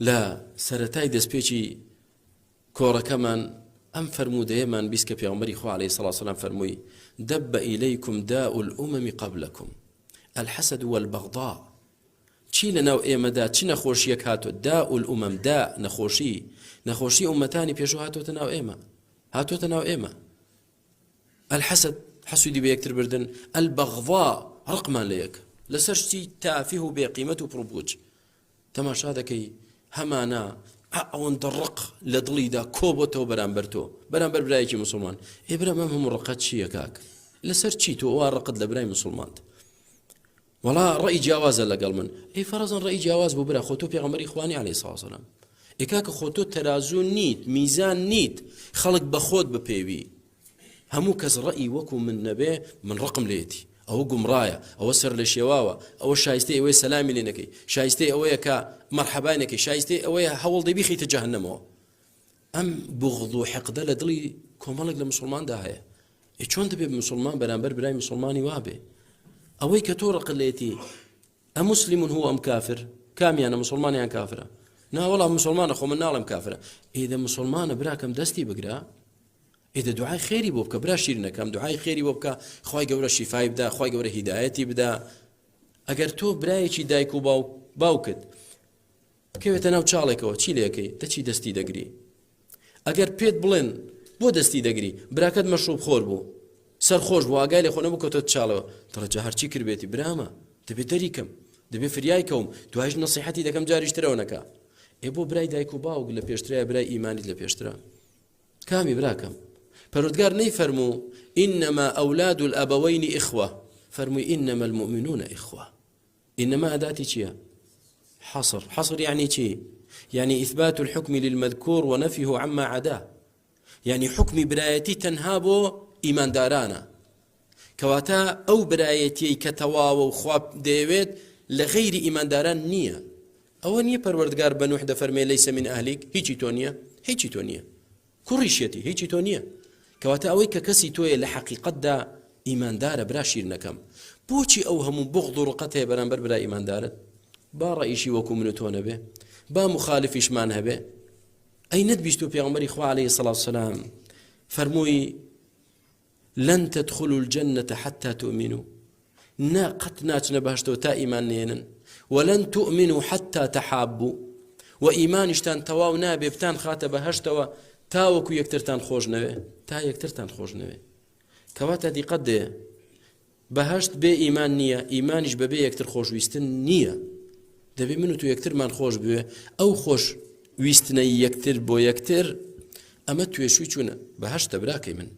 لە سەرەتای دەستپێکی کۆڕەکەمان ئەم فەرموودەیەمان 20 کە پێغەمبەری خوا عەلەیهی سڵاو سەلام فەرمووی دب إليكم داء الأمم قبلكم الحسد والبغضاء چی لە ناو ئێمەدا چ نەخۆشیەک هاتۆ داء الأمم دا نەخۆشی نەخۆشی ئومەتانی پێشوو هاتۆتە ناو ئێمە هاتۆتە ناو ئێمە الحسد حەسوودی بە یەکتر بردن البغضاء ڕقمان لە یەک لەسەر شتی تافه و بێقیمەت و پڕبووچ تەماشا دەکەی هەمانە ئەوەندە ڕق لە دڵیدا کۆبۆتەوە بەرامبەر تۆ بەرامبەر برایەکی مسلمان ئێ برا مەم هەموو ڕقەت چییە کاک لەسەر چی تۆ وا ڕقت لە برای مسلمانت وەڵا ڕێی جیاوازە لەگەڵ من ئەی فەرەزەن ڕێی جیاواز بوو برا خۆ تۆ پێغەمبەری خوانی عەلەیهی سڵاو سەلام ئێ کاکە خۆ تۆ تەرازوو نیت میزان نیت خەڵک بە خۆت بپێوی هەموو کەس ڕئی وەکو من نەبێ من ڕقم لێتی ئەوە گومڕایە ئەوە سەر لە شێواوە ئەوە شایستەی ئەوەی سەلامی لێ نەکەی شایستەی ئەوەیە کە مەرحەبانێکی شایستەی ئەوەیە هەوڵ دەی بیخیتە جەهەنەمەوە ئەم بغض و حقدە لە دڵی کۆمەڵێک لە مسلماندا هەیە ئێ چۆن دەبێت مسلمان بەرامبەر برای مسلمانی وابێ ئەوەی کە تۆ ڕقت لێتی أمسلم هو أم كافر کامیانە مسلمان یان کافرە ناوەڵا مسلمانە خۆ من ناڵم کافرە ئێدە مسلمانە براکەم دەستی بگرە ئێدە دوعای خێری بۆ بکە برا شیرنەکەم دوعای خێری بۆ بکە خوای گەورە شیفای بدا خوای گەورە هیدایەتی بدا ئەگەر تۆ برایەکی دایک و باوکت بکەوێتە ناو چاڵێکەوە چی لەکەی دەچی دەستی دەگری ئەگەر پێت بڵێن بۆ دەستی دەگری براکەت مەشروب خۆر بوو سەرخۆش بوو ئاگای لە خۆ نەبوو کەوتە چاڵەوە دەڵێ جا هەرچی کردبێتی برامە دەبێت دەری کەم دەبێ فریای کەوم دوایش نەسیحەتی دەکەم جاریش ترەوە نەکا ئێ بۆ برای دایک و باوک لە پێشترایە برای ئیمانیت لە پێشترا کامی براکەم پەروەردگار نەی فەرموو إنما أولاد الأبوين إخوة فەرمووی إنما المؤمنون إخوة إنما ئەداتی چییە؟ حصر حصر یعنی چی؟ یعنی إثبات الحكم للمذكور ونفيه عما عداه یعنی حکمی برایەتی تەنها بۆ ئیماندارانە کەواتە ئەو برایەتیەی کە تەواوە و خوا دەیەوێت لە غەیری ئیمانداران نییە ئەوە نییە پەروەردگار بە نوح دەفەرمێ لەیسە من ئەهلیک هیچی تۆ نییە هیچی تۆ نییە کوڕیشیەتی هیچی تۆ نییە کەواتە ئەوەی کە کەسی تۆیە لە حەقیقەتدا ئیماندارە برا شیرنەکەم بۆچی ئەو هەموو بغض و ڕقەت هەیە بەرامبەر برا ئیماندارت با ڕەئیشی وەکو من و تۆ نەبێ با مخالفیشمان هەبێ ئەی نەتبیست و پێغەمبەری خوا عەلەیهی سەڵات سەلام فەرمووی لن تدخلوا الجنة حتى تؤمنوا نا قەت ناچنە بەهەشتەوە تا ئیمان نێنن ولن تؤمنوا حتى تحابوا و ئیمانیشتان تەواو نابێ بتان خاتە بەهەشتەوە تاوەکو یەکترتان خۆش نەوێ تا یەکترتان خۆش نەوێ کەواتە دیقەت دێ بەهەشت بێ ئیمان نییە ئیمانیش بەبێ یەکتر خۆشویستن نییە دەبێ من و تو یەکترمان خۆش بوێ ئەو خۆش ویستنەی یەکتر بۆ یەکتر ئەمە توێشوی چوونە بەهەشتە براکەی من.